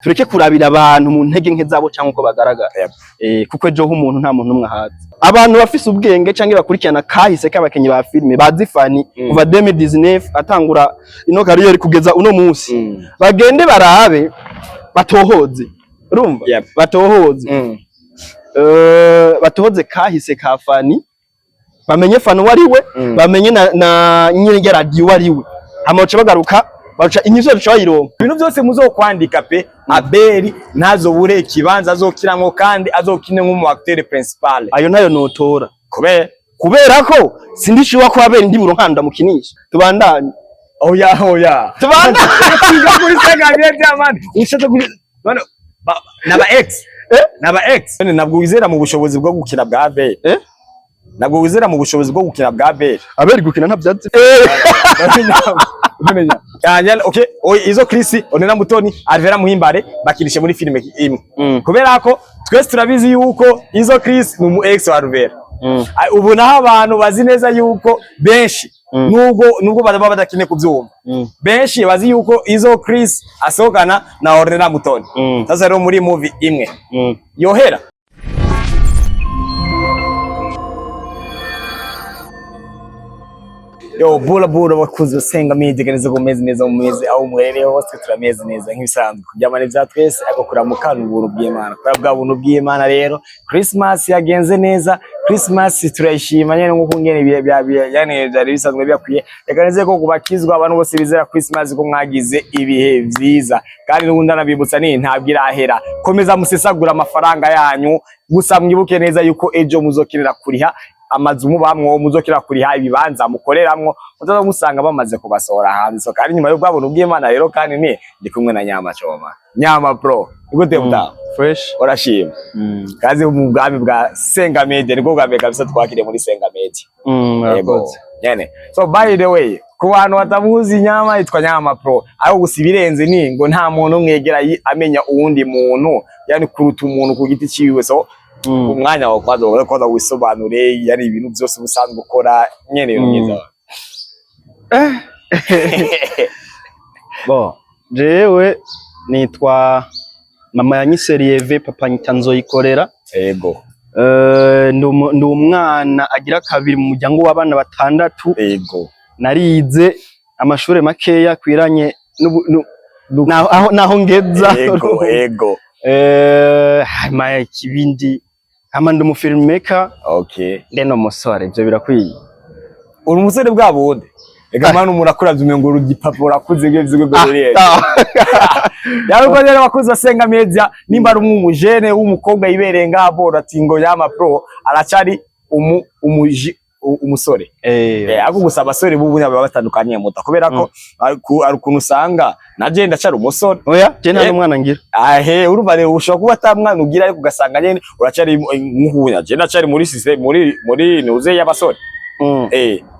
Tureke kurabira abantu mu ntege nke zabo cyangwa uko bagaragara. Kuko ejo h'umuntu nta muntu n'umwe ahazi. Abantu bafise ubwenge canke bakurikirana kahise k'abakinyi ba filime bazi Fani kuva 2019 atangura ino carrière kugeza uno munsi, bagende barabe, batohoze, urumva? Batohoze. Batohoze kahise ka Fani, bamenye Fani uwo ari we, bamenye na nyene radio uwo ari we, hama baca bagaruka, baca inyishu baca bayironka. Ibintu byose muzokwandika pe, Abeli ntazobure ikibanza azokiramwo kandi azokine nk'umu acteur principal. Ayo ntayo notora. Kubera? Kubera ko sindishuwa ko Abeli ndi buronkanda ndamukinisha. Tubandanye. Oya, oya. Tubandanye. Twiga kuri Senga Diamond ushatse kuri bano naba ex. Eh? Naba ex. None ntabwo wizera mu bushobozi bwo gukina bwa Abeli? Eh? Ntabwo wizera mu bushobozi bwo gukina bwa Abeli? Abeli gukina ntavyatsi. Yanya, okay, oy, izo Chris Onena Mutoni, Alvera Muhimbare bakinishe muri filime imwe. Kubera ko twese turabizi yuko izo Chris ni umu ex wa Alvera. Ai, ubu naho abantu bazi neza yuko benshi, nubwo baba badakine kubyumva, benshi bazi yuko izo Chris asohokana na Ornella Mutoni. Sasa rero muri movie imwe yohera. Yo, bula bula, bakuze usenga media, neza ko meze neza, mumeze aho muherereye hose, turameze neza nk'ibisanzwe. Kuryamana ibya twese, ariko kuramuka ni ubuntu bw'Imana. Kubera bwa buntu bw'Imana rero Christmas yagenze neza. Christmas turayishima nyene nkuko ngene ibihe bya yani byari bisanzwe byakwiye. Reka neze ko kubakizwa, abantu bose bizera Christmas, ko mwagize ibihe vyiza, kandi n'ubundi anabibutsa ni ntabwo irahera. Komeza musesagura amafaranga yanyu, gusa mwibuke neza yuko ejo muzokenera kuriha amazu mubamwo, muzokera kuriha ibibanza mukoreramwo, muzaza musanga bamaze kubasohora hanze. So kandi nyuma y'ubwabuntu bw'Imana rero, kandi ni ndi kumwe na Nyama Choma, Nyama Pro. Nigute mutaha? Fresh. Urashima? Kaze mu bwami bwa Senga Media. Nibwo bwa mbere kabisa twakiriye muri Senga Media. Yego. Murakoze. Nyene. So by the way, ku bantu batamuzi, Nyama yitwa Nyama Pro, ariko gusa ibirenze ni ngo nta muntu umwegera amenya uwundi muntu, yani kuruta umuntu ku giti ciwe. So umwanya wawe kwanza wisobanure, yani ibintu byose ubusanzwe ukora nyene, ibintu byiza. Bo, jewe nitwa mama yanyise Lieve, papa nyita Nzoyikorera. Ndi umwana agira kabiri mu muryango w'abana batandatu. Narize amashure makeya akwiranye naho ngeza. Ego ego. Hama ikibindi, hama ndi umufilmmaker. Ndi umusore, ivyo birakwiye. Uri umusore bwa bundi. Ega mwana, umuntu akura vyumengo uri igipapuro, urakuze ngevye Ah, ah. Yaruko rero, abakozi basenga media, nimba ari umujene w'umukobwa yibereye ngaha bora ati ngo Nyama Pro aracari umusore. Ariko gusa abasore b'ubu baba batandukanye muta, kubera ko ari ukuntu usanga naje ndacari umusore. Oya, je nta n'umwana ngira. Ahe, urumva rero ushobora kuba ata mwana ugira, ariko ugasanga nyene uracari nk'uhunya, je ndacari muri system, muri nuze y'abasore.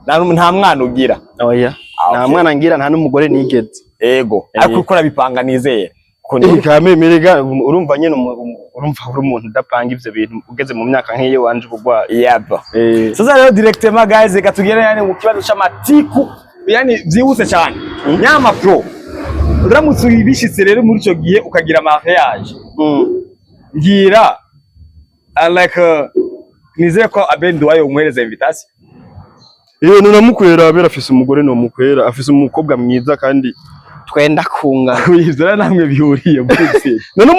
Nta mwana ugira? Oya. Ah, Nta okay. mwana ngira, nta n'umugore nigeze. Ariko ukora bipanga nizeye ko Kamemerega, urumva nyene urumva uri umuntu udapanga ivyo bintu ugeze mu myaka nk'iyo wanje ubugwayi. Yaba. Sasa rero directement guys, reka tugere yani mu kibazo c'amatiku, yani vyihuse cyane. Nyama Pro, uramutse ubishitse rero muri ico gihe ukagira mariage, ngira like nizeye ko Abel Nduwayo umuhereza invitation. Iyo nuramukwera, Abel afise umugore, nomukwera, afise umukobwa mwiza kandi twenda kungana. Ivyo rero namwe bihuriye muri None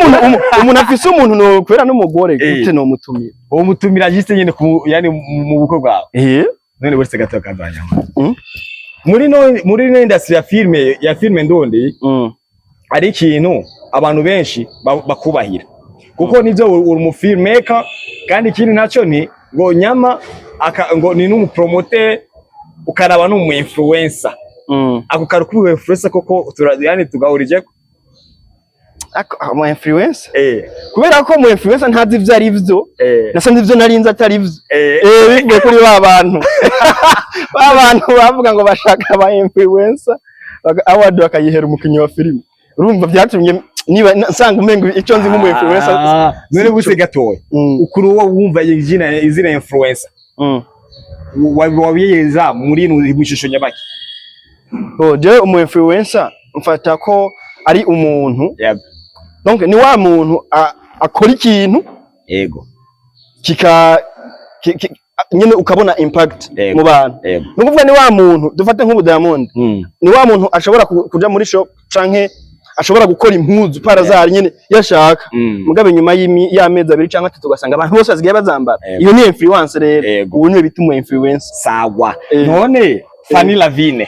umuntu afise umuntu nokwera n'umugore, gute nomutumira? Uwo mutumira juste nyene ku yani mu bukwe bwawe? None wese gato kazanya. Muri no industry ya filme ndundi, ari ikintu abantu benshi bakubahira, kuko nivyo uri umu filmmaker, kandi ikindi naco ni ngo Nyama ngo ni n'umupromoter, ukaraba n'umu influencer. Ako kari kuba influencer koko yani tugahurije. Ako umu influencer? Eh. Kubera ko umu influencer ntazi ivyo ari vyo. Nasanze ivyo narinzi atari vyo. Bivuye kuri ba bantu bavuga ngo bashaka aba influencer, award bakayihera umukinyi wa filime. Urumva vyatumye niba nsanga umengo ico nzi nk'umu influencer. Ah, none buse gatoya, ukuri uwo wumva izina influencer, wabiyeza muri mu ishusho nyabaki? Oh, jewe umu influencer mfata ko ari umuntu Donc ni wa muntu akora ikintu kika nyene ukabona impact mu bantu. Ni ukuvuga ni wa muntu, dufate nk'ubu Diamond, ni wa muntu ashobora kuja muri shop canke ashobora gukora impuzu parazari nyene yashaka, mugabe nyuma y'amezi 2 canke 3 ugasanga abantu bose basigaye bazambara. Iyo ni influence rero. Ubu niwe bita umu influence. Sawa. None Fanny Lavine,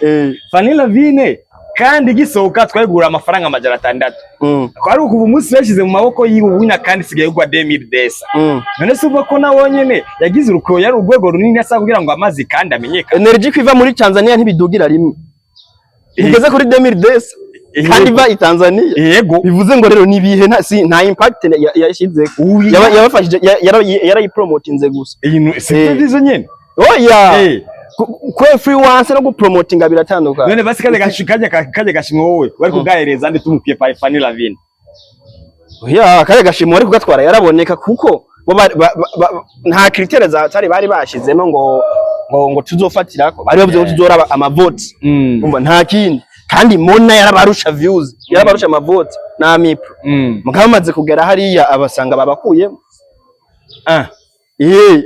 Fanny Lavine kandi gisohoka twayigura amafaranga 600. Kwari ukuva umunsi yashyize mu maboko yiwe ubunya, kandi isigaye igwa 2200. None se uvuga ko nawe nyene yagize uruko yari urwego runini asa kugira ngo amazi kandi amenyekane? Energy ko iva muri Tanzania ntibidugira rimwe, igeze kuri 2200 kandi iva i Tanzania. Bivuze ngo rero nibihe nta si nta impact yashize. Yabafashije yarayipromotinze gusa. Iyi si byo nyene. Oya, ku influence no gupromotinga biratandukanye. None basi kaje gashimwe wowe wari kugahereza ndi tumukwiye pa Fanny Lavine? Oya, kare gashimwe wari kugatwara yaraboneka, kuko bo nta critères za tari bari bashizemo ngo tuzofatirako, bari bavuze ngo tuzoraba amavotes. Umva, nta kindi. Kandi Mona yarabarusha views, yarabarusha amavotes na Mipro. Mugabo bamaze kugera hariya abasanga babakuyemo. Eh.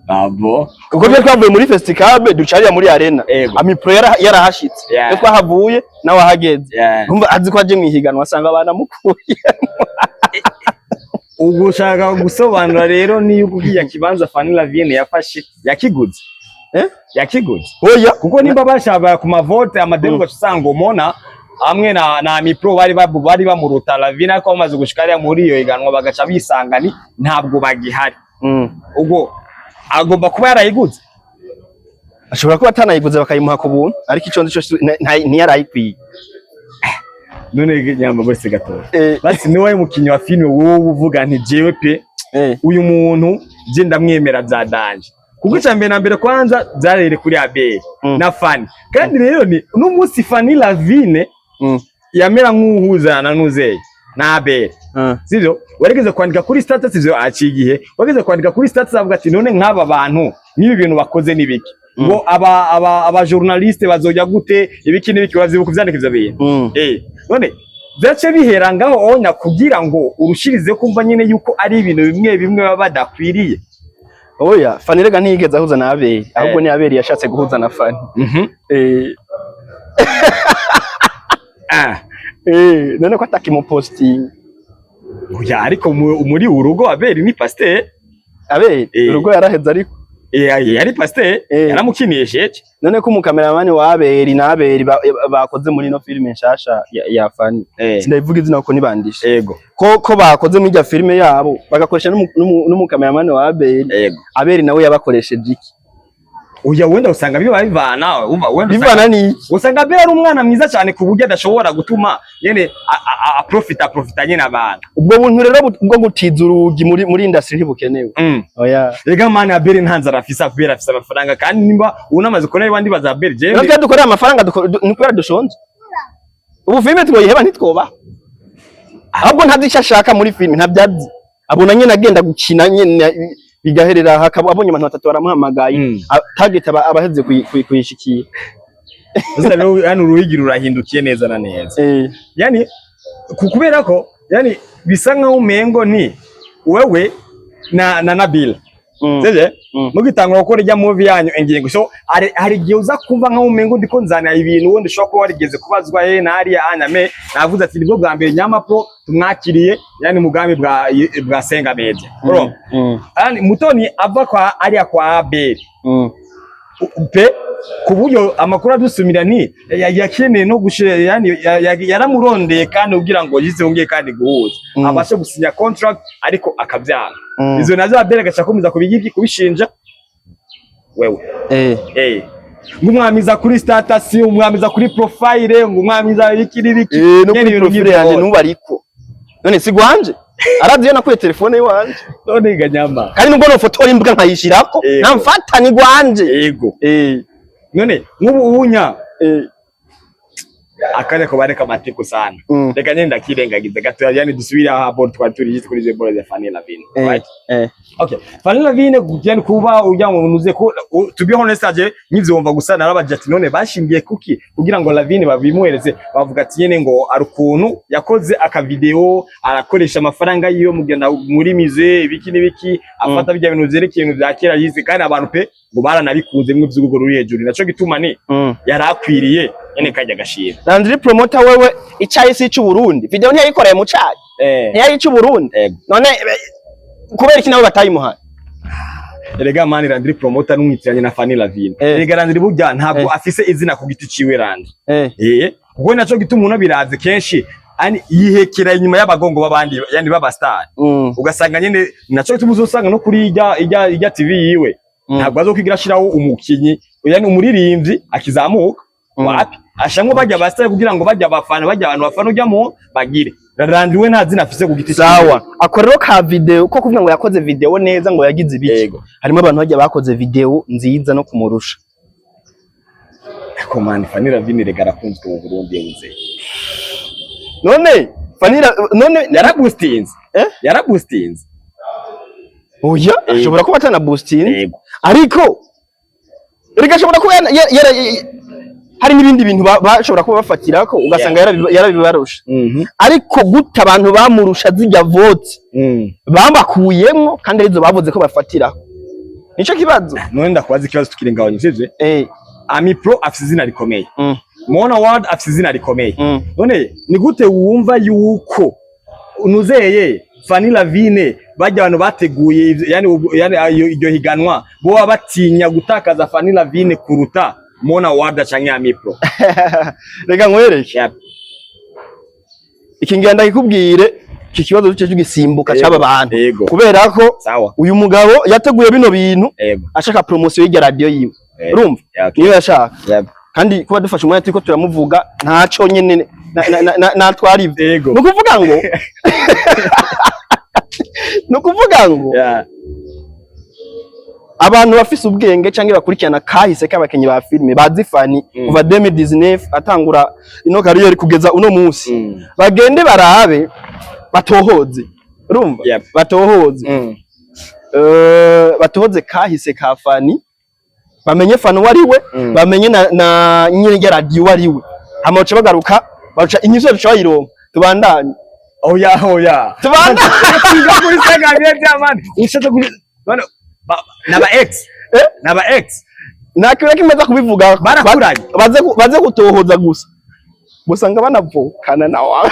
Abo. Kuko twe twavuye muri Festicab ducariya muri arena. Amipro yarahashitse. Twe twahavuye nawe ahageze. Umva, azi ko aje mwihiganwa asanga banamukuye. Ubwo ushaka gusobanura rero niyo ugiye kibanza Fanny Lavine yafashe yakiguze? Eh? Yakiguze? Oya. Kuko nimba bashaba ku mavote amadeni, ugaca usanga Mona hamwe na Mipro bari bamuruta Lavine, ariko bamaze gushika hariya muri iyo higanwa bagaca bisanga ni ntabwo bagihari. Ubwo agomba kuba yarayiguze. Ashobora kuba atanayiguze bakayimuha ku buntu, ariko ico nzi cyo ntiyarayikwiye. None nyamba bose gatoya, basi niwe mukinyi wa filime wowe uvuga nti jewe pe, uyu muntu je ndamwemera bya danger? Kuko icya mbere na mbere kwanza byarere kuri Abel na Fanny, kandi rero ni n'umunsi Fanny Lavine yamera nk'uhuza na Nuzeye na Abel, sivyo? Warigeze kwandika kuri status ivyo aciye igihe, warigeze kwandika kuri status avuga ati none nk'aba bantu n'ibi bintu bakoze n'ibiki, ngo aba journaliste bazojya gute, ibiki n'ibiki, uravyibuka uvyandika ivyo bintu? None vyace bihera ngaho onya kugira ngo urushirize kumva nyene yuko ari ibintu bimwe bimwe baba badakwiriye. Oya, Fanny rega ntiyigeze ahuza na Abel, ahubwo ni Abel yashatse guhuza na Fanny. None ko atakimuposting? Oya, ariko muri urugo Abel ni pasteur. Abel? Urugo yaraheze ariko. Yari pasteur. Yaramukinisheje. None ko umukameramani wa Abel na Abel bakoze muri no filime nshasha ya Fanny, sindabivuga izina kuko nibandishe, ko bakoze muri irya filime yabo bagakoresha n'umukameramani wa Abel, Abel nawe yabakoresheje iki? Oya, wenda usanga biba bivana, umva, wenda usanga Bivana n'iki? Usanga Abel ari umwana mwiza cyane ku buryo adashobora gutuma nyene aprofita nyene abantu. Ubwo buntu rero bwo gutiza urugi muri industry ntibukenewe. Oya. Ega man, Abel nta nzara afise, kubera afise amafaranga, kandi nimba unamaze kubona abandi baza Abel jewe. Natwe dukorera amafaranga, ni kubera dushonje. Ubu filime twoyiheba ntitwoba, ahubwo ntazi icyo ashaka muri filime, ntabyo abona nyene, agenda gukina nyene bigaherera, hakaba abonye abantu batatu baramuhamagaye. Target aba abaheze kuyishikira. Gusa rero hano uruhigi rurahindukiye neza na neza. Yani kubera ko yani bisa nkaho umengo ni wewe na Nabil, sivyo? Mugitangura gukora ijya movie yanyu ingingo, so hari igihe uza kumva nkaho umengo ndiko nzana ibintu wundi ushobora kuba warigeze kubazwa he na hariya anyame navuze ati nibwo bwa mbere Nyama Pro tumwakiriye, yani mugambi bwa Senga Media. Urumva? Yani Mutoni ava kwa ariya kwa Abel, pe ku buryo amakuru adusumira ni yakeneye no gushira, yani yaramurondeye kandi kugira ngo yizongeye kandi guhuza, abashe gusinya contract, ariko akabyanga. Izo nazo Abel agaca akomeza kubigiki kubishinja wewe. Ngo umwamiza kuri status, umwamiza kuri profile, ngo umwamiza iki n'ibiki. No Nyene kuri ibintu profile nk'ivyo. yanjye nubu, ariko none si gwanje, arazi iyo nakuye telefone yiwanje. None ganyama. Kandi nubwo nofotora imbwa nkayishirako, namfata ni gwanje. None nk'ubu ubunya Akanya ko bareka amatiku sana. Reka nyine ndakirengagiza gato, yani dusubire aho ball twari turi kuri je ball ya Fanny Lavine. Right? Eh. Okay. Fanny Lavine, yani kuba ujya ngo nuze ko to be honest, aje nkivyumva gusa narabaje ati: "None bashingiye kuki kugira ngo Lavine babimuhereze?" Bavuga ati nyene ngo ari ukuntu yakoze aka video, arakoresha amafaranga yiwe mugenda muri musée, ibiki n'ibiki, afata bijya bintu vyerekeye ibintu vya kera yize, kandi abantu pe ngo baranabikunze mwe vy'urugo ruri hejuru, naco gituma ni yari akwiriye nyene kajya gashira. Landry Promoter wewe, icayi si c'u Burundi, video ntiyayikoreye mu cayi? Eh. Ntiyari c'u Burundi? Ego. None kubera iki nawe batayimuhaye? Erega man, Landry Promoter numwitiranye na Fanny Lavine. Erega Landry burya ntabwo afise izina ku giti ciwe, Landry. Kuko naco gituma umuntu abiraze kenshi ani yihekera inyuma y'abagongo b'abandi, yani b'aba star. Ugasanga nyene naco gituma uzosanga no kuri ijya TV yiwe ntabwo azokwigira ashiraho umukinyi, yani umuririmbyi akizamuka. Wapi, ashamwe bajya ba star kugira ngo bajya abafana, bajya abantu bafana ujya mu bagire. Landry we nta zina afise ku giti ciwe. Sawa, ako rero ka video ko kuvuga ngo yakoze video neza, ngo yagize ibiki, harimo abantu bajya bakoze video nziza no kumurusha. Ko man, Fanny Lavine rega arakunzwe mu Burundi yabuze. None Fanny none Yaraboostinze. Eh? Yaraboostinze. Oya, ashobora kuba atana boosting. Ariko erega ashobora kuba hari n'ibindi bintu bashobora kuba bafatirako, ugasanga yarabibarusha. Ariko gute abantu bamurusha zijya vote bambakuyemwo kandi arizo bavuze ko bafatiraho? Nico kibazo. None ndakubaza ikibazo tukiri ngaho, sivyo? Eh. Ami Pro afise izina rikomeye. Mona Ward afise izina rikomeye. None ni gute wumva yuko nuzeye Fanny Lavine bajya abantu bateguye yani yani iryo higanwa bo baba batinya gutakaza Fanny Lavine kuruta Mona Ward canke Ami Pro? Reka nkwereke. Iki ngira ndakikubwire, iki kibazo duce tugisimbuka c'aba bantu, kubera ko uyu mugabo yateguye bino bintu ashaka promotion y'irya radio yiwe. Urumva? Niyo yashaka. Kandi kuba dufashe umwanya turiko turamuvuga, ntaco nyene natwara ivyo. Ni ukuvuga ngo abantu bafise ubwenge canke bakurikirana kahise k'abakinyi ba filime bazi Fanny kuva 2019 atangura ino carrière kugeza uno munsi, bagende barabe, batohoze, urumva? Batohoze. Batohoze kahise ka Fanny, bamenye Fanny uwo ari we, bamenye na nyene radio uwo ari we, hama baca bagaruka, baca inyishu duca bayironka, tubandanye. Oya, oya. Tubandanye. Twiga kuri Senga by'amani. Ushatse kuri none naba ex. Eh? Naba ex. Nta kintu na kimwe aza kubivuga. Barakuranye. Baze gutohoza gusa, gusanga banavukana na wawe.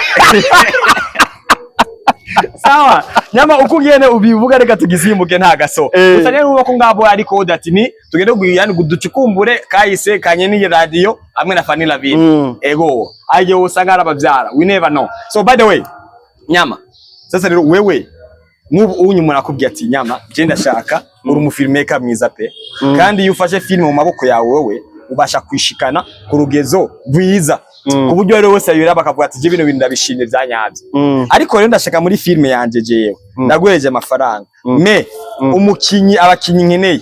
Sawa. Nyama uko ugende ubivuga, reka tugisimbuke nta gaso. Gusa rero uba ko ngabo ari code ati ni tugende yani ducukumbure kahise kanye ni radio hamwe na Fanny Lavine. Ego. Ayo usanga arabavyara. We never know. So by the way, nyama. Sasa rero wewe nk'ubu unyu umuntu akubwiye ati: "Nyama, je ndashaka, uri umu filmmaker mwiza pe, kandi iyo ufashe film mu maboko yawe wewe ubasha kwishikana ku rugezo rwiza, ku buryo rero wese ayiraba bakavuga ati: 'Je bino bintu ndabishimye byanyabyo, ariko rero ndashaka muri filme yanje jewe ndaguhereje amafaranga, me umukinyi, abakinyi nkeneye,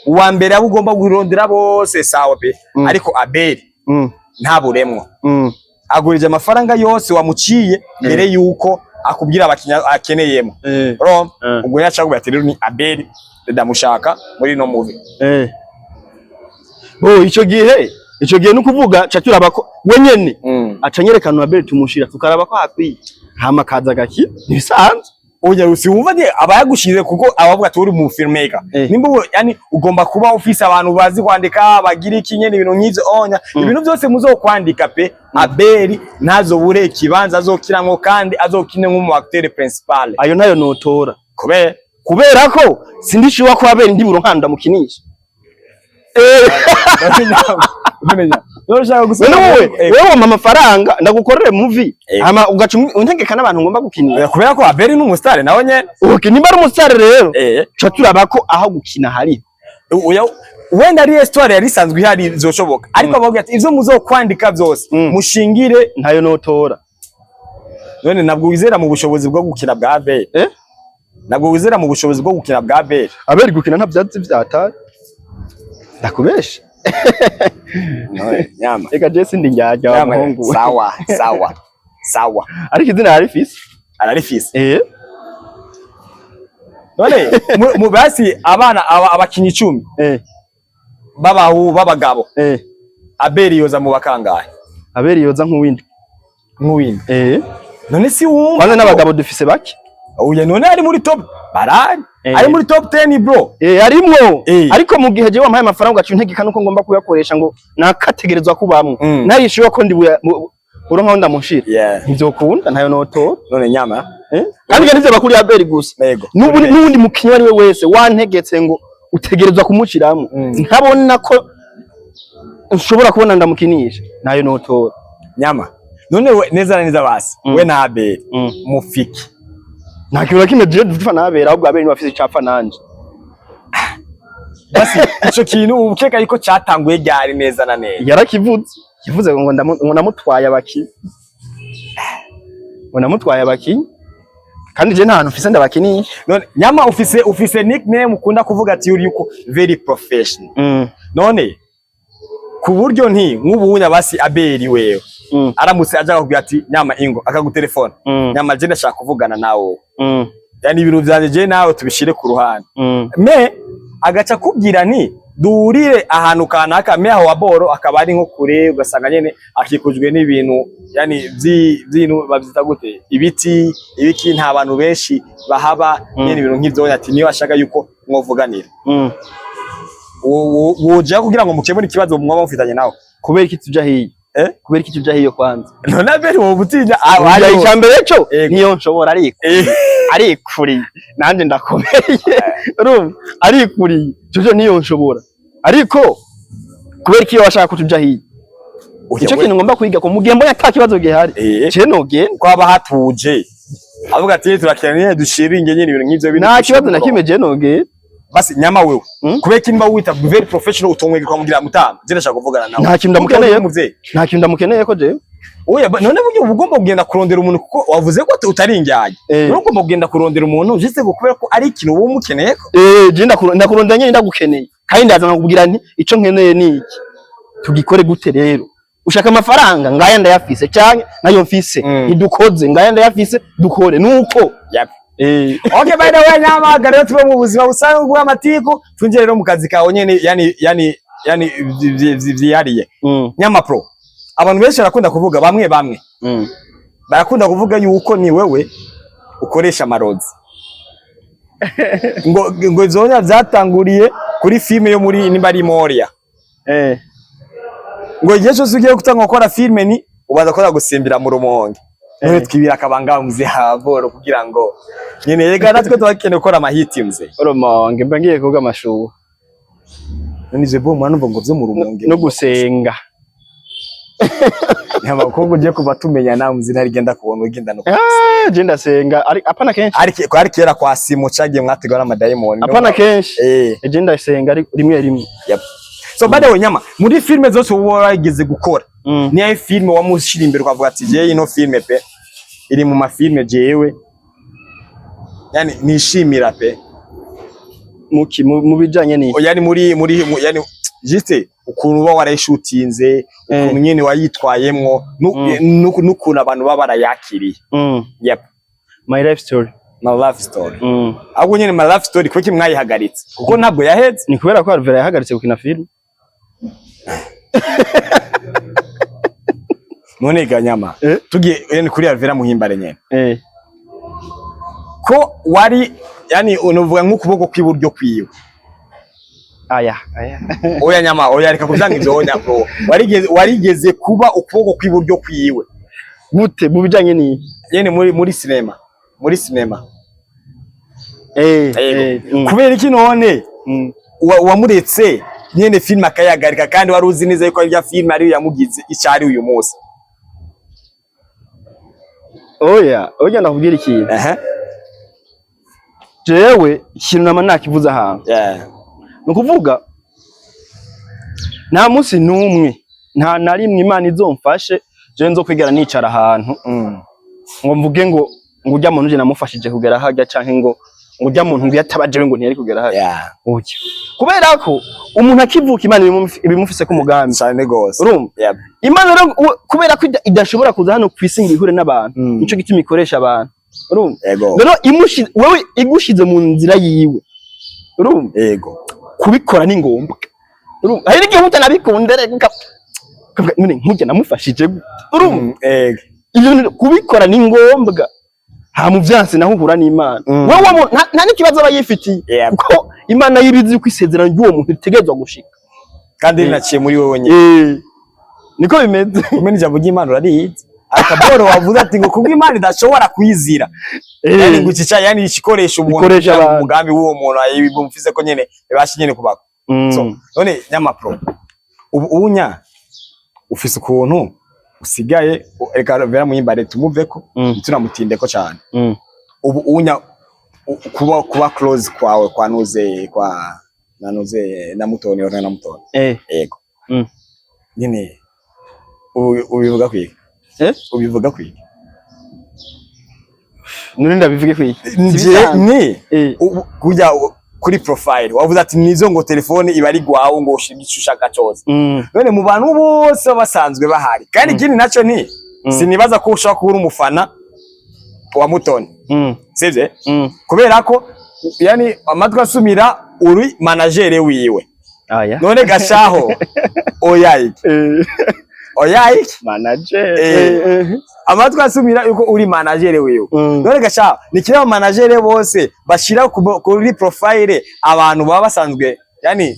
uwa mbere abo ugomba kurondera bose sawa pe, ariko Abel ntaburemwo.'" Agurije amafaranga yose wamuciye mbere yuko akubwira abakinyi akeneyemo. Urumva? Ubwo yaca akubwira ati: "Rero ni Abel ndamushaka muri no movie." Bo ico gihe nukuvuga ca turaba ko we nyene aca nyerekana Abel, tumushira tukaraba ko hakwiye, hama kaza gaki ntibisanzwe. Oya, si wumva ni aba yagushize kuko abavuga ati uri mu filmmaker, nimba yani ugomba kuba ufise abantu bazi kwandika, bagira iki nyene, ibintu nk'ivyo onya, ibintu byose muzokwandika pe, Abeli ntazobure ikibanza azokiramwo kandi azokine nk'umu acteur principal. Ayo nayo notora. Kubera? Kubera ko sindishuwa ko Abel ndi buruhanda mukinisha. None None wewe wampa amafaranga ndagukorere movie, hama ugaca untegeka n'abantu ngomba gukinisha? Kubera ko Abeli ni umustar nawe nyene. Okay, nimba ari umustar rero, ca turaba ko aho gukina hari. Oya, wenda ari histoire yari isanzwe ihari zoshoboka, ariko bavuga ati ivyo muzokwandika byose mushingire. Ntayo notora. None ntabwo wizera mu bushobozi bwo gukina bwa Abel? Eh? Ntabwo wizera mu bushobozi bwo gukina bwa Abel? Abel gukina nta vyatsi vyatari, ndakubesha. None, nyama. Reka je sindi njyajya wa Nyama, muhungu. Sawa, sawa, sawa. Ariko izina ararifise. Ararifise. Eh. None mu basi abana abakinyi 10 babahu b'abagabo, Abeli yoza mu bakangahe? Abeli yoza nk'uwindi. Nk'uwindi. Eh. None si wumva Kwanza n'abagabo dufise bake. Oya, none ari muri top barari, ari muri top 10, bro. Eh, arimwo. Eh. Ariko mu gihe jewe wampaye amafaranga ugaca untegeka nuko ngomba kuyakoresha, ngo nakategerezwa kubamwo, narishyuwe ko ndi uronka aho ndamushira, ntivyokunda, ntayo notora. None nyama. Eh? Kandi ibyo ntivyo bakuriye Abeli gusa. Yego. N'ubundi mukinyi uwo ari we wese wantegetse ngo utegerezwa kumushiramwo, ntabona ko nshobora kubona ndamukinisha, ntayo notora. Nyama, none we neza na neza basi, we na Abeli mufiki? Nta kintu na kimwe jewe dupfa na Abeli, ahubwo Abeli niwe afise icapfa nanje. Basi ico kintu ukeka yuko catanguye ryari neza na neza? Yarakivuze, yavuze ngo ngo namutwaye abakinyi, ngo namutwaye abakinyi, kandi je nta hantu mfise ndabakinisha. None nyama, ufise nickname ukunda kuvuga ati uri yuko very professional. None ku buryo nti nk'ubunya basi Abeli wewe aramutse aja akakubwira ati nyama ingo, akagutelefona, nyama je ndashaka kuvugana nawe, yani ibintu vyanje je nawe tubishire ku ruhande, me agaca akubwira nti duhurire ahantu kanaka, me aho waboro akaba ari nko kure, ugasanga nyene akikujwe n'ibintu yani vy'intu bavyita gute, ibiti ibiki, nta bantu benshi bahaba, nyene ibintu nk'ivyo, ati niyo ashaka yuko mwovuganira, woja kugira ngo mukemure ikibazo mwaba mufitanye nawe? Kubera iki tuja hiyo? Eh? Kubera iki tuja hiyo kwanza? None Abeli woba utinya? Oya, icambere co Ego. niyo nshobora, ariko arikuriye nanjye ndakomeye, urumva arikuriye, ico niyo nshobora. Ariko kubera iki iyo washaka ko tuja hiyo? Ico kintu ngomba kwiga ko mugihe mbonye ata kibazo gihari, je nogenda. Kwaba hatuje avuga ati turakeneye dushiringe nyene ibintu nk'ivyo bintu. Nta kibazo na kimwe, je nogenda. Basi nyama wewe, kubera ko nimba wita very professional, utomwega ukamubwira mutama je ndashaka kuvugana nawe? Nta kintu ndamukeneye. Umuvyeyi. Nta kintu ndamukeneye ko jewe. Oya, none buryo uba ugomba kugenda kurondera umuntu, kuko wavuze ko utari indyarya. None ugomba kugenda kurondera umuntu juste ngo kubera ko ari ikintu uba umukeneye ko? Eh, je ndakurondera nyene ndagukeneye, kandi ndaza nkakubwira nti ico nkeneye ni iki, tugikore gute? Rero ushaka amafaranga, ngaya ndayafise, canke nayo mfise, ntidukoze, ngaya ndayafise, dukore nuko. Yep. Eh. Okay, by the way nyama, rero tube mu buzima busanzwe bw'amatiku, twinjire rero mu kazi kawe nyene, yani vyihariye. Nyama pro, abantu benshi barakunda kuvuga, bamwe bamwe barakunda kuvuga yuko ni wewe ukoresha amarozi, ngo ivyo vyatanguriye kuri filme yo muri nimba ari Moria, ngo igihe cyose ugiye gutanga gukora filme ni ubanza gukora gusimbira mu Rumonge. None twibira akabanga mzee haboro kugira ngo nyene yega natwe tubakeneye gukora amahiti mzee. Rumonge mba ngiye kuvuga amashuha. None ivyo bo mwana numva ngo vyo mu Rumonge? No gusenga. Abakobwa ugiye kuva tumenya nawe mzee ntarigenda kubona ugenda no Ah, je ndasenga ari apana kenshi. Ariko kera kwa Simo cagiye mwategwa n'amadayimoni. Apana kenshi. Je ndasenga ari rimwe rimwe. Yep. So by the way nyama, muri filme zose uba warigeze gukora, niyo filme wamushira imbere ukavuga ati jewe ino filme pe iri mu mafilme jewe yani nishimira pe? Muki mu bijanye ni Yani muri yani juste ukuntu uba warayishutinze, ukuntu nyene wayitwayemwo, n'ukuntu abantu baba barayakiriye. Yep. My Life Story. My Life Story. Ahubwo nyene My Life Story kuki mwayihagaritse? Kuko ntabwo yaheze. Ni kubera ko Alvera yahagaritse gukina film. None ga nyama, tugiye yani kuri Alvera Muhimbare nyene, ko wari yani unovuga nk'ukuboko kw'iburyo kwiwe? Aya aya. Oya nyama, oya, reka kuvyanga ivyo onya bro. Warigeze kuba ukuboko kw'iburyo kwiwe. Gute? Mu bijanye ni Nyene muri cinema. Yego. Kubera iki none wamuretse nyene film akayagarika, kandi wari uzi neza yuko irya film ariyo yamugize icari uyu munsi? Oya oya, ndakubwira ikintu. Jewe ikintu nama nakivuze ahantu, ni ukuvuga nta munsi n'umwe, nta na rimwe Imana izomfashe jewe nzokwigera nicara ahantu ngo mvuge ngo urya muntu je namufashije kugera harya, canke ngo Ngo urya muntu ngo iyo ataba jewe ngo ntiyari kugera hariya. Oya, kubera ko umuntu akivuka Imana ibimufise ko umugambi. Cyane gose. Urumva? Yep. Imana rero kubera ko idashobora kuza hano ku isi ngo ihure n'abantu, nico gituma ikoresha abantu, urumva? Ego. Rero wewe igushize mu nzira yiwe, urumva? Ego. Kubikora ni ngombwa, urumva? Hari n'igihe utanabikunda reka ukavuga, none nkujya namufashije gute? Urumva? Ego. Ivyo bintu kubikora ni ngombwa. Ha mu vyansi naho uhura n'Imana. Wewe nta n'ikibazo aba yifitiye, kuko Imana yibizi yuko isezerano ry'uwo muntu ritegerezwa gushika. Kandi rinaciye muri wowe nyine. Eh, niko bimeze. Kumena ijambo ry'Imana urarizi, akaboro wavuze ati ngo kubwo Imana idashobora kwizira, yani ngo ikica, yani ikikoresha umuntu Ikoresha kugira ngo abantu. umugambi w'uwo muntu ayibumvise ko nyene bibashe nyene kubako. So none nyamapro, ubu unya ufise ukuntu usigaye reka vera muyimbare tumuveko, tunamutindeko cyane. Ubu unya kuba close kwawe kwa nuze kwa nanuze na Mutoni ora na Mutoni. Yego. Nyine ubivuga kwiki? Eh? Ubivuga kwiki? None ndabivuge kwiki? Nje ni kujya kuri profile wavuze ati nizo ngo telefone iba ari gwawe ngo ushira icyo ushaka cyose. None mu bantu bose baba basanzwe bahari, kandi ikindi nacyo ni sinibaza ko ushobora kuba uri umufana wa Mutoni, sivyo? Kubera ko yani amatwi asumira uri manager wiwe. Aya. None gashaho oya iki? Oya iki? Manager. Amatwi asumira yuko uri manager wiwe. None gashaho ni kira manager bose bashira kuri profile abantu baba basanzwe yani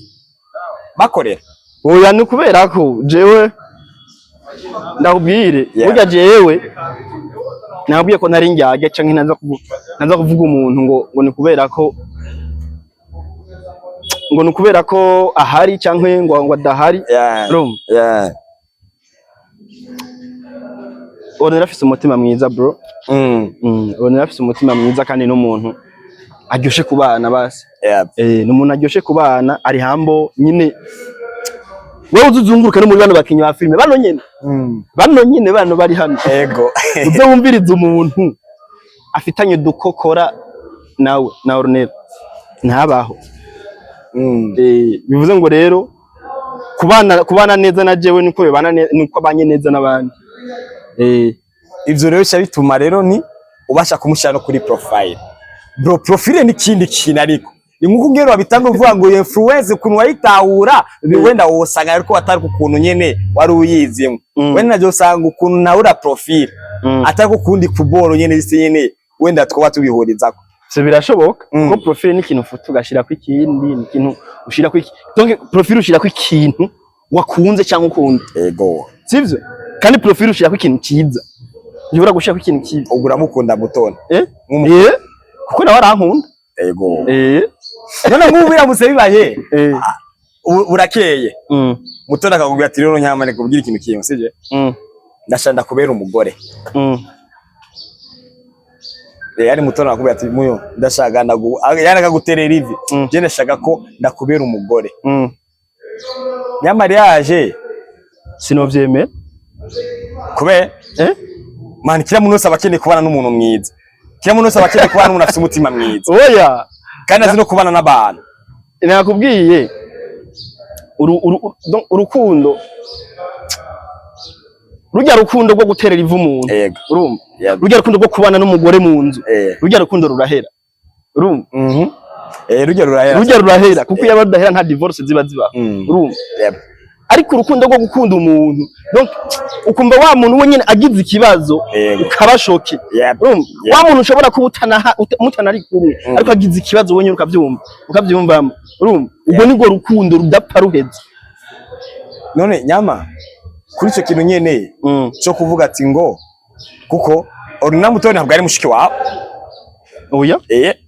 bakorera? Oya, ni ukubera ko jewe ndakubwire, burya jewe nabwiye ko nari njyajya canke ntaza kuvuga umuntu ngo ni kubera ko ngo ni ukubera ko ahari canke ngo adahari. Urumva? Ubona afise umutima mwiza, bro. Ubona afise umutima mwiza kandi n'umuntu aryoshe kubana basi. Ni umuntu aryoshe kubana, ari hambo nyine. Wewe uzuzunguruke no muri bano bakinyi ba filime bano nyene, bano nyene bano bari hano, uze wumvirize umuntu afitanye udukokora nawe na Ornella, ntabaho. Bivuze ngo rero kubana neza na jewe niko bibana niko abanye neza n'abandi. Ivyo rero bica bituma rero ni ubasha kumushyira no kuri profile, bro. Profile ni ikindi kintu, ariko ni nkuko ngero wabitanga uvuga ngo influence ukuntu wayitahura, wenda wosanga ariko atari ukuntu nyene wari uyizimo. Wenda naje usanga ukuntu nawe profile atari kundi kuboro nyene isi nyene wenda twaba tubihurizako. So birashoboka, kuko profile ni ikintu ufuta ugashirako ikindi, ni ikintu ushirako iki, donc profile ushirako ikintu wakunze cyangwa ukunda. Sivyo? Kandi profile ushirako ikintu cyiza, ushobora gushirako ikintu kibi. Ubwo uramukunda Mutoni? Eh. Eh, kuko nawe arankunda. Eh. None nk'ubu biramutse bibaye, burakeye, Mutoni akakubwira ati rero nyamaneka kubwira ikintu kimwe, sivyo? Ndashaka ndakubera umugore. Yani Mutoni akakubwira ati muyo ndashaka ndagu yani akaguterera ivi, je ndashaka ko ndakubera umugore. Nyamara yaje Sinovyemera. Kubera? Eh. Man, kila muntu wese aba akeneye kubana n'umuntu mwiza, kila muntu wese aba akeneye kubana n'umuntu afite umutima mwiza. Oya. Kandi azi no kubana n'abantu. Nakubwiye donc urukundo, rujya rukundo rwo guterera ivu umuntu, urumva? Rujya rukundo rwo kubana n'umugore mu nzu, rujya rukundo rurahera, urumva? Eh, rujya rurahera. Rujya rurahera, kuko iyo rudahera nta divorce ziba zibaho, urumva? Ariko urukundo rwo gukunda umuntu, donc ukumva wa muntu we nyene agize ikibazo ukaba choqué, urumva? Wa muntu ushobora kuba mutanari kumwe, ariko agize ikibazo wenyine ukavyumva, ukavyumvamo, urumva? Ubwo nibwo rukundo rudapfa ruheze. None nyama kuri ico kintu nyene cyo kuvuga ati ngo kuko Orina Mutoni ntabwo ari mushiki wawe. Oya.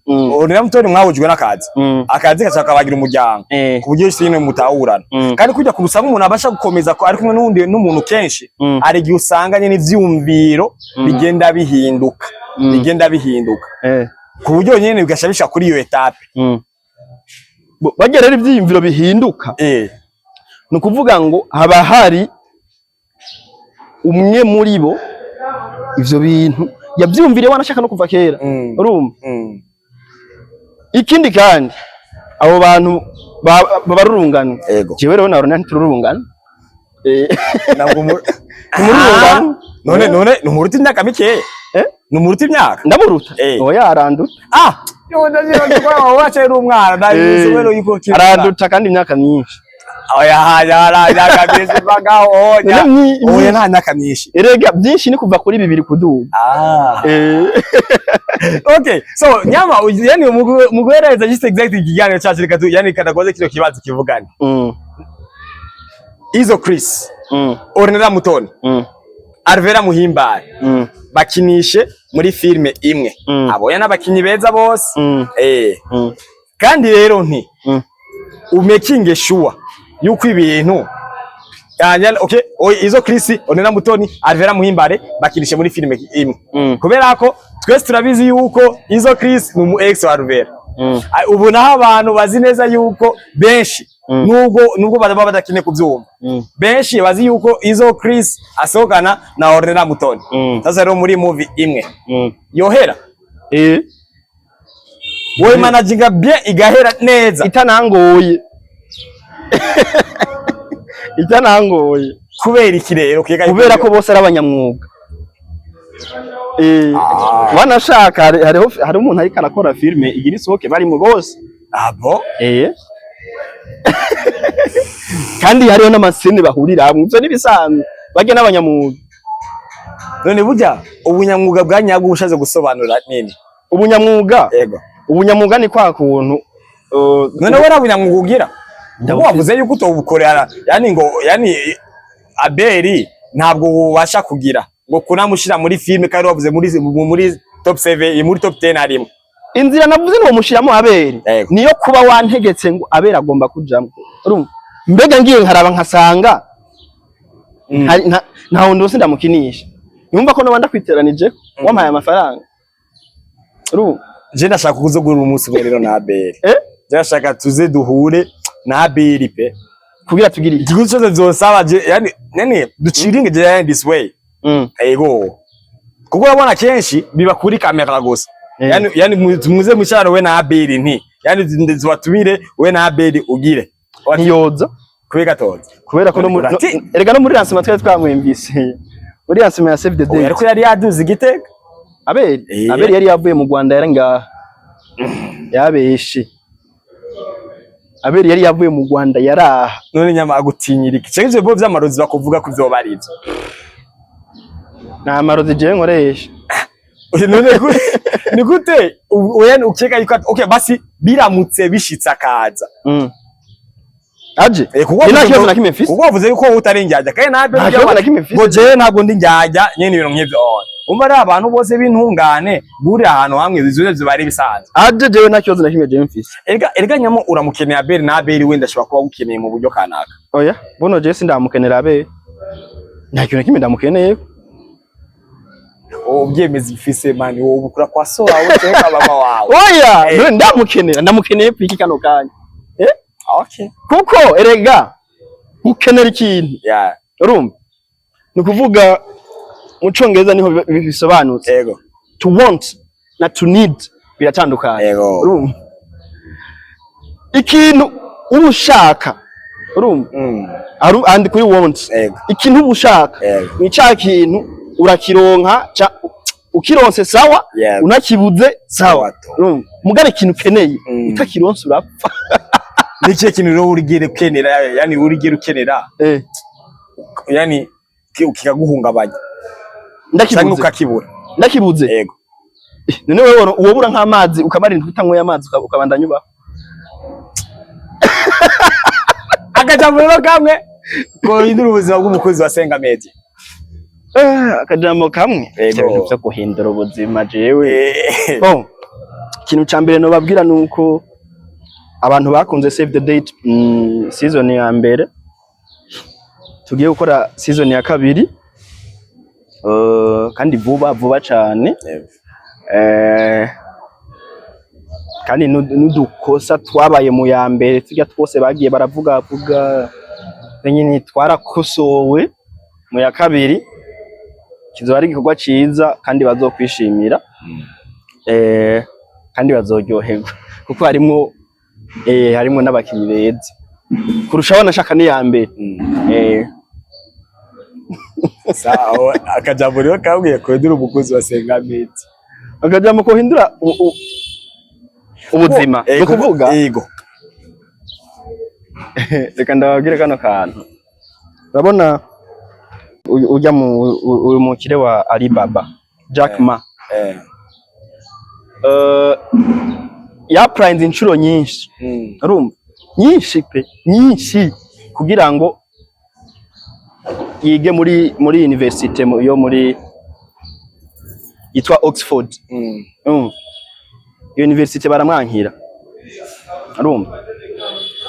Orina Mutoni mwahujwe n'akazi, akazi gaca kabagira umuryango, ku buryo nyine mutahurana. Kandi kujya kurusanga umuntu abasha gukomeza ko ari kumwe n'undi n'umuntu kenshi, hari igihe usanga nyine ivyumviro bigenda bihinduka, bigenda bihinduka, ku buryo nyine bigasha bisha kuri iyo étape. Barya rero ivyiyumviro bihinduka, ni ukuvuga ngo haba hari umwe muri bo ivyo bintu yavyumviriye wanashaka no kuva kera, urumva? Ikindi kandi, abo bantu babarurungano. Jewe rero na Ornella ntitururungano. Ntabwo Umururungano. None numuruta imyaka mikeya? Eh? Numuruta imyaka? Ndamuruta. Oya, aranduta. Ah, yo, ndagira ngo wacu ari umwana, ndabizi wewe yuko kiri. Aranduta kandi imyaka myinshi. Oya, ya ya imyaka myinshi bagaho, oya. None Oya, nta myaka myinshi. Erega byinshi ni kuva kuri 2 kuduga. Ah. Okay, so nyama, yani muguhereza just exactly ikiganiro cyacu, reka tu yani kadakoze kino kibazo kivugane. Izo Chris, Ornella Mutoni, Alvera Muhimbare, bakinishe muri filme imwe. Aboya n'abakinyi beza bose. Kandi rero nti umakinge sure yuko ibintu okay, Izo Chris, Ornella Mutoni, Alvera Muhimbare bakinishe muri filme imwe. Kubera ko twese turabizi yuko Izo Chris ni umu ex wa Alvera. Ubu naho abantu bazi neza yuko benshi, nubwo baba badakeneye kubyumva, benshi bazi yuko Izo Chris asohokana na Ornella Mutoni. Sasa rero muri movie imwe yohera, wowe managinga bien igahera neza? Itanangoye, itanangoye. Kubera iki rero kega? Kubera ko bose ari abanyamwuga. Wanashaka hariho hari umuntu ariko arakora filme igira isohoke barimo bose. Abo? Kandi hariho n'ama scènes bahurira hamwe, ivyo n'ibisanzwe, barya n'abanyamwuga. None burya ubunyamwuga bwa nyabwo ushaze gusobanura nini? Ubunyamwuga? Yego. Ubunyamwuga ni kwa kuntu None we nta bunyamwuga ugira? Ndabufise. Wavuze yuko utobukorera, yani ngo yani Abeli ntabwo wubasha kugira ngo kunamushira muri filme, kandi wavuze muri top 7, muri top 10 harimo. Inzira navuze ngo mushiramo Abeli niyo kuba wantegetse ngo Abeli agomba kujamwo, urumva? Mbega ngiye nkaraba nkasanga nta wundi wose ndamukinisha, yumva ko noba ndakwiteranije wampaye amafaranga, urumva? Je ndashaka kuzogura umunsi umwe rero na Abeli. Eh? Je ndashaka tuze duhure na Abeli pe. Kugira tugire iki? Igihugu cyose vyosaba je yani duciringe je yani this way. Ego. Kuko urabona kenshi biba kuri kamera gusa. Yani muze mwicarane we na Abeli, nti yani zibatumire we na Abeli ugire. Ntiyoza. Kubera gatoza. Kubera ko no muri erega no muri lancement twari twamwumvise, muri lancement ya Save the Oya, Date. ariko yari yaduze igitega. Abeli? Abeli yari yavuye mu Rwanda, yari ngaha, yabeshe. Abeli yari yavuye mu Rwanda, yaraha. None nyama agutinyira iki? Cyangwa ivyo bo vy'amarozi bakuvuga ko vyoba ari ivyo. Nta marozi jewe nkoresha. Oya, none ni gute oya, ukeka yuko okay, basi biramutse bishitse akaza. Aje. Kuko Ni nta wavuze kibazo na kimwe mfise. Kuko wavuze yuko wowe utari indyarya kandi nawe Nta kibazo na kimwe mfise. ngo jewe ntabwo ndi indyarya nyene, ibintu nk'ivyo. Umva ari abantu bose b'intungane buri ahantu hamwe, ivyo vyo bari bisanzwe. Aje, jewe nta kibazo na kimwe jewe mfise. Erega nyamo uramukeneye Abeli, na Abeli wenda ashobora kuba agukeneye mu buryo kanaka. Oya, buno jewe sindamukenera Abeli, nta kintu na kimwe ndamukeneye. Ubyemeza ufise man, wowe ubukura kwa so wawe cyangwa mama wawe? Oya. None ndamukenera, ndamukeneye kwiki kano kanya? Eh? Okay. Kuko erega ukenera ikintu, urumva, ni ukuvuga mu Congereza niho bisobanutse. To want na to need biratandukanye. Urumva, ikintu uba ushaka, urumva, andi kuri want, ikintu uba ushaka ni ca kintu urakironka, ukironse sawa, unakibuze sawa. Sawa to. Urumva, mugari ikintu ukeneye, utakironse urapfa. Ni ikihe kintu rero urigere ukenera, yani urigere ukenera, yani kikaguhungabanya cyangwa Ndakibuze. ukakibura? Ndakibuze. Yego. None wewe wobura nk'amazi ukamara indwi utanyweye amazi, ukabandanya ubaho? Akajambo rero kamwe kohindura ubuzima bw'umukozi wa Senga Media. Akajambo kamwe? Yego. Ivyo bintu vyo guhindura ubuzima jewe, bon, ikintu ca mbere nobabwira nuko abantu bakunze Save the Date, season ya mbere, tugiye gukora season ya kabiri, kandi vuba vuba cane. Kandi n'udukosa twabaye mu ya mbere turya twose bagiye baravuga vuga nyine twarakosowe mu ya kabiri, kizoba ari igikorwa ciza kandi bazokwishimira, kandi bazoryoherwa kuko Kuko harimwo n'abakinyi beza kurushaho, nashaka n'iya mbere. Sawa, akajambo rero kabwiye kuhindura umukozi wa Senga Media. Akajambo kohindura ubuzima, ni ukuvuga, reka ndababwire kano kantu. Urabona urya mu uyu mukire wa Alibaba, Jack Ma, yapurayinze inshuro nyinshi, urumva, nyinshi pe, nyinshi, kugira ngo yige muri université yo muri yitwa Oxford. Urumva, iyo université baramwankira, urumva,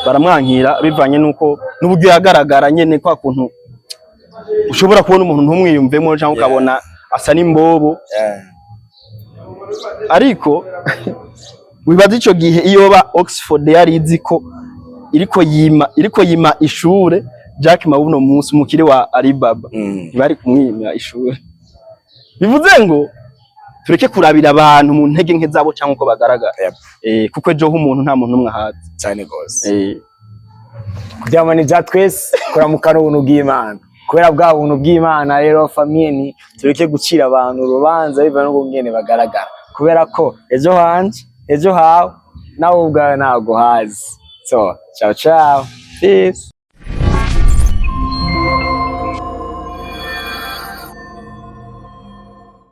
baramwankira bivanye nuko n'uburyo yagaragara nyene, kwa kuntu ushobora kubona umuntu ntumwiyumvemo cyangwa ukabona asa n'imbobo. Ariko wibaza ico gihe iyo ba Oxford yari izi ko iriko yima ishure Jack Ma uno munsi, umukire wa Alibaba, ntibari kumwima ishure. Bivuze ngo tureke kurabira abantu mu ntege nke zabo cyangwa uko bagaragara, kuko ejo h'umuntu nta muntu n'umwe ahazi. Cyane gose. Kuryama ni bya twese, kuramukana ubuntu bw'Imana. Kubera bwa buntu bw'Imana rero, famille, ni tureke gucira abantu urubanza biva n'ubungene bagaragara, kubera ko ejo hanje, ejo hawe, nawe ubwawe ntabwo hazi. So ciao ciao, peace.